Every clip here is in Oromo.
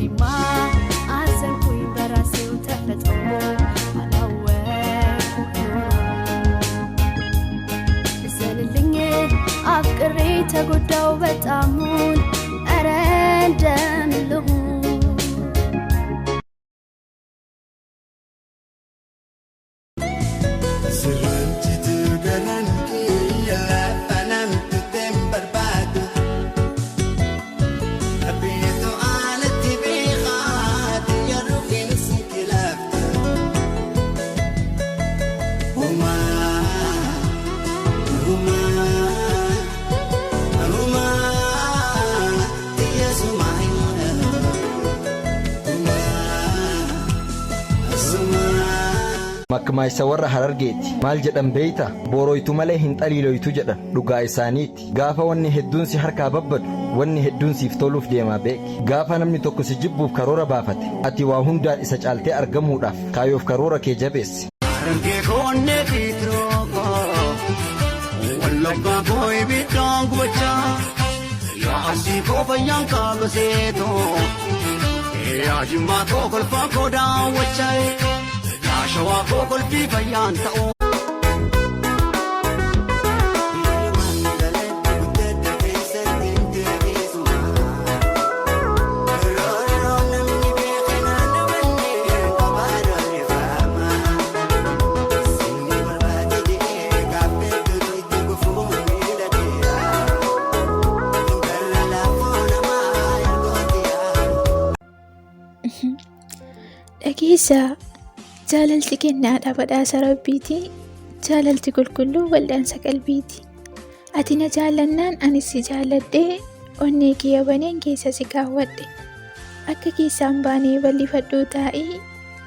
እኔማ አዘንኩኝ በራሴው ተፈጥሮ አላወኩህ እዘንልኝ አፍቅሬ ተጎዳው በጣሙን ኧረ እንደምን ልሁን። Sirraan cituu galaan kiyya lafa namtu teen barbaadu. Abbiyyatu alatti beekaa xiyya rukeen si kilaaftu. Humaa humaa humaa xiyya sumaa hin humaa sumaa. Makmaayisa warra Harargeeti. Maal jedhan beeyta? Booroytu malee hin xaliiloytu jedhan. Dhugaa isaaniiti. Gaafa wanni hedduun si harkaa babbadu, wanni hedduun siif toluuf deemaa beeki. Gaafa namni tokko si jibbuuf karoora baafate, ati waa hundaan isa caaltee argamuudhaaf kaayoof karoora kee jabeessi. Harargee koonnee fiitiroo Wallaggaa koo ibiddaan gubachaa yaa Arsii koo fayyaan kaabaseetoo yaa Jimmaa koo kolfaa koo daawwachaa yaa Shawaa koo kolfii fayyaan ta'uu. Dhageessaa, jaalalti kennaadha badhaasa rabbiiti, jaalalti qulqulluu wal'aansa qalbiiti. Ati na jaallannaan anis si jaalladhe, onnee kiyya baneen keessa si kaawwadhe. Akka keessaan baanee bal'ifadhuu taa'i,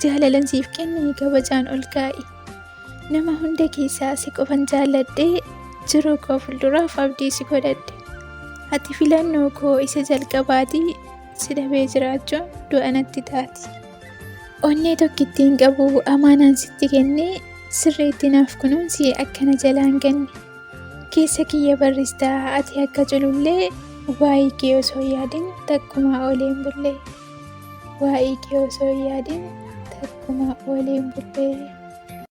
jaalalan siif kenne kabajaan ol kaa'i. Nama hunda keessaa si qofan jaalladhe, jiruu koo fuulduraaf abdii si godhadhe. Ati filannoo koo isa jalqabaati, si dhabee jiraachuun du'a natti taati. Onnee tokkittiin qabu amaanaan sitti kenne, sirriitti naaf kunuunsi akka na jalaan ganne. Keessa kiyya barristaa ati akka culullee, waa'ee kee osoo yaadin takkumaa oolee hin bullee. Waa'ee kee osoo yaadin takkumaa oolee hin bullee.